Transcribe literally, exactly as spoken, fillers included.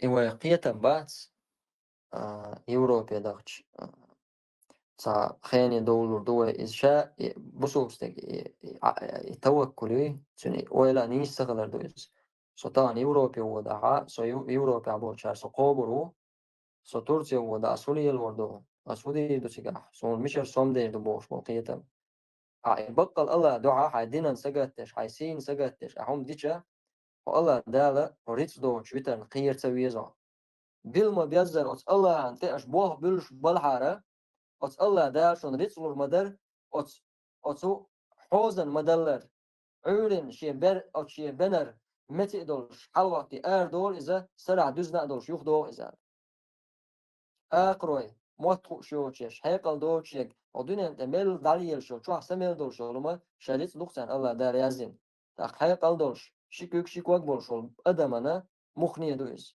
и вай кхетам бац, а, Европе дахча, а, цхьа хене довлур ду вай иза ша, и бусулба стаг, и, и, а, и таваккули, цуьнан ойла нийса ца хилар ду иза. Со тахана Европе водахьа, со Ю-, Европе болчара со кхобур ву, со Турце вода, ас хӀун лелавар ду, ас хӀун дийр ду цигахь, суна мичара сом дер ду бохуш болу кхетам. Ахьа и баккъал Аллах дуьхьа хьайн динан сагатдеш, хьайн сийна сагатдеш, ахьа хӀума дича, хьо Аллах Дала хьо рицкъ доцуш витарна кхера ца веза хьо. Билма беззара оцу Аллахьан тӀе аша болх буьллуш балхьара, оцу Аллах Дала шуна рицкъ лур ма дара, оцу, оцу хьозан ма даллара. Ӏуьйрина шен бер, оцу шен бенар меца а долуш, хьалагӀоттий арадолу иза, сарахь дуьзна а долуш, юхадогӀу иза. Акхарой, мотт хууш йоцуш, хьекъал доцуш ерг, хьо дуьнен тӀе мел дӀалелаш йолу, чохь са мел долуш йолу хӀума, ша рицкъ ду-кх царна Аллах Дала яздина. ТӀаккха хьекъал долуш, ши куьг, ши ког болуш волу адамана муххале ду иза.